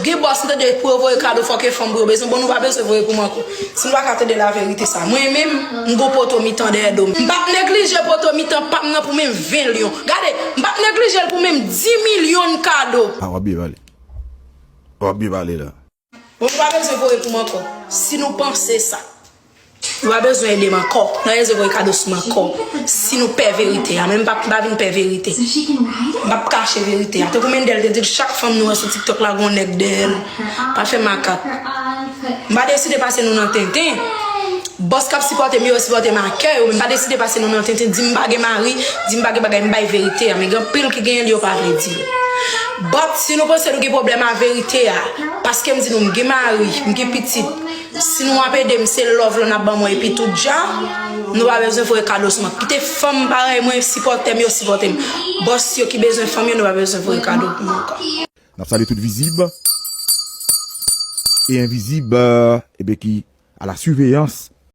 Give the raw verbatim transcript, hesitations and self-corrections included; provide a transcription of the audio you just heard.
Gen bòs m tande pou yo voye kado, fòk e fanm pou yo bezwen. Bon, nou pa bezwen voye pou m ankò. Si nou pa ka tande laverite sa. Mwen menm, m gon poto mitan dèyè do m. M p ap neglije poto mitan pa m nan pou menm ven lyon. Gade, m p ap neglije l pou menm di milyon kado. Ah, w ap byen pale. W ap byen pale la. Bon, nou pa bezwen voye pou m ankò. Si nou panse sa, nou pa bezwen ede m ankò. Nou pa bezwen voye kado sou m ankò. Si nou pè verite a, men m p ap, m pa vin pè verite. M p ap kache verite a. Tankou Mendel te di l, chak fanm nou wè sou TikTok la gon nèg dèyè l. Pa fè makak. M pa deside pase nou nan tenten. Bòs k ap sipòte m yo, yo sipòte m ak kè yo, men m pa deside pase nou nan tenten. Di m pa gen mari, di m pa gen bagay, m bay verite a. Men gen anpil ki genyen l, yo pa vle di l. But si nou panse nou gen pwoblèm a verite a, paske m di nou m gen mari, m gen pitit, si nou ap ede m, se love lan n ap ban mwen epi tout jan, nou pa bezwen voye kado sou mwen. Kite fanm parèy mwen sipòte m, yo sipòte m. Bòs yo ki bezwen fanm yo, nou pa bezwen voye kado pou mwen ankò. N ap salye tout vizib e envizib, euh, ebyen ki a la siveyans